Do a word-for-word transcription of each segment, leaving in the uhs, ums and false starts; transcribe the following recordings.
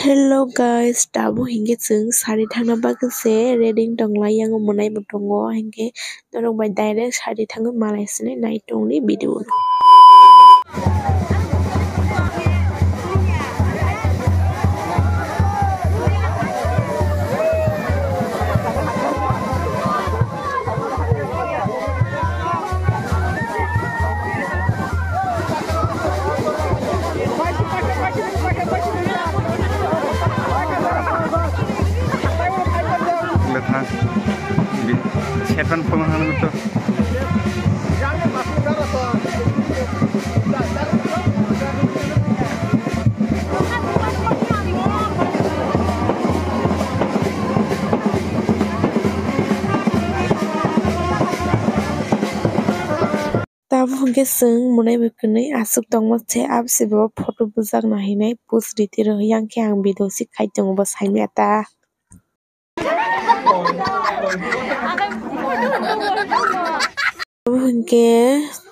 Hello guys, tabuk hinkhe chwng sari thangna bagwi se ready wng tonglai, yang mwnai bo tongo, hinkhe norok bai direct sari thangwi malai sinai nai tongni video. Betha. Bi-, setan phone hanu to. Tabuk hwnkhe chwng mwnai bai kwnwi aswk tongma se, abo se bo photo bujak nahinai post riti rw yang khe ang video se khai tongo bo saimya ta. Abo hwnkhe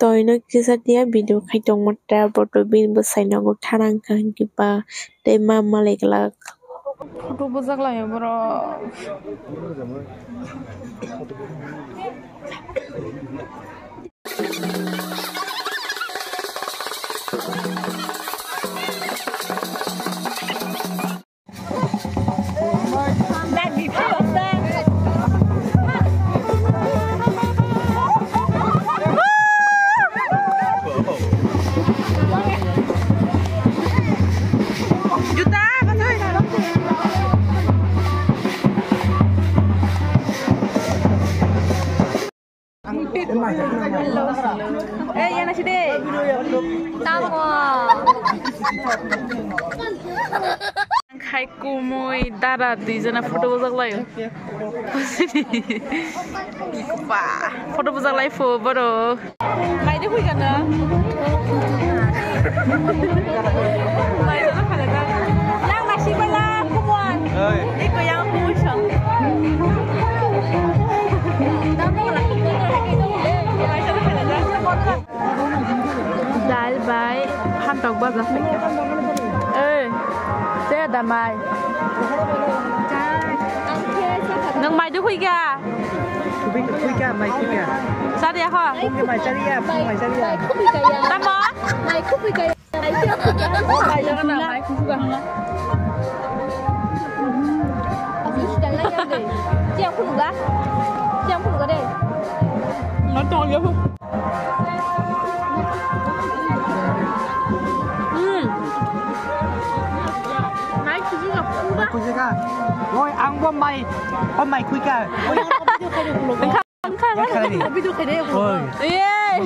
toino kisa tiya video khai tongma ta, bo to bini bwsai nogo tharang kha hwnkhe ba tei ma malai glak. Photo bujak lai borok. Eh, yana side. Tamo. Khai kumui dara dui jona photo bujak lai. Ba, photo bujak lai pho boro. Mai de hui kana. Mai jona khala da. Yang nasi bala kumui. Oi. Iko yang kumui sang. Dal bai phantok baja phaikha. Ei, tei da mai. Nwng mai de khuikha? Khuikha, mai khuikha. Chariya kho? Phungni mai chariya, phung mai chariya. Tamo? Mai khuikha. Oi, ang bo mai, o mai khuikha. Oi. Wngkha, wngkha. Oi. Yay.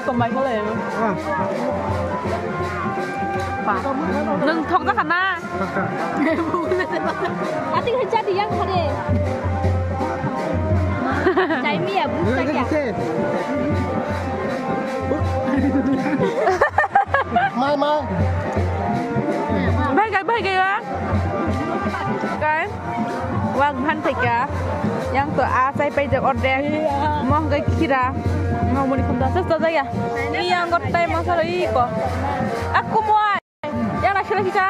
Komai khalai. Ba. Nwng thok jakha na? Ating hai chati yang khade. Chai miya, bu chakya. Mai, mai. Bai kai, bai kai, wa. Kai. Wak bhan thaika. Yang to a chai paijak ordek. Mo hwnkhe khira. Ngomoni khumda sasta jaya. Yang gottai masala iko. Aku muai. Yang naisila kisa.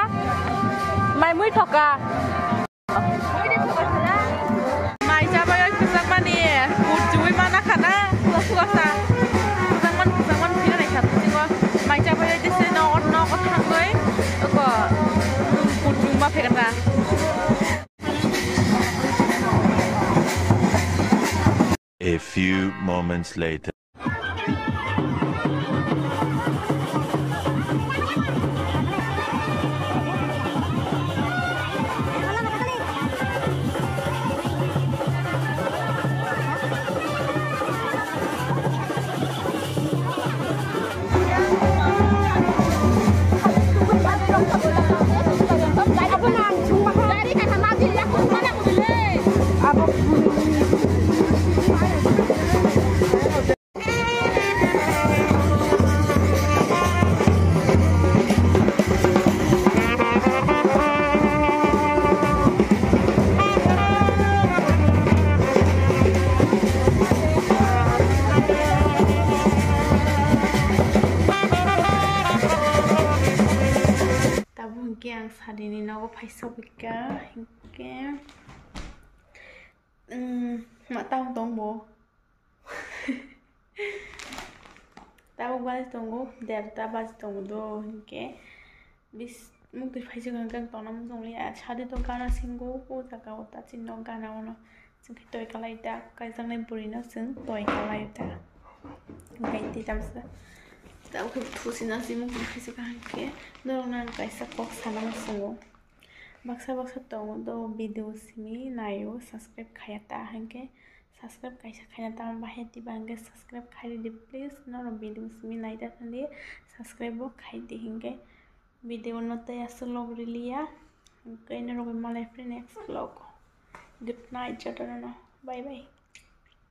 Mai mui thoka. Mai chabai kwchangmani kutchugwi mana khana. Kwchangmani, kwchangmani phira naikha bisingo. Mai chabai jese no, no, thangwi. Oko. Kutchugma phekata. A few moments later. Sobika, hinkhe, mm, ma tang tong bo. Tabuk baji tongo, derta baji tongo do, hinkhe bis mukti phaisuk hwnkhe tongna muchung liya. Sadi to gana singo, o jaga o ta chini nok gana ono. Chwng khe toi kalai ta, kaijaknai bwrwino chwng toi kalai ta. Gai twi tamsa. Tabuk khe thusi nasi mukti phaisuk hwnkhe norokno ang kaisa kok sana muchungo. Baksa baksa tongo do video simi naio, subscribe khaya ta hwnkhe. Subscribe kaisa khaina tamo bahai tiba hwnkhe subscribe khai di please. Norok video simi naida thandi subscribe bo khai di hwnkhe. Video no tei aswk log riliya. Hwnkhe norok malai phri next vlog. Good night jotono. Bye bye.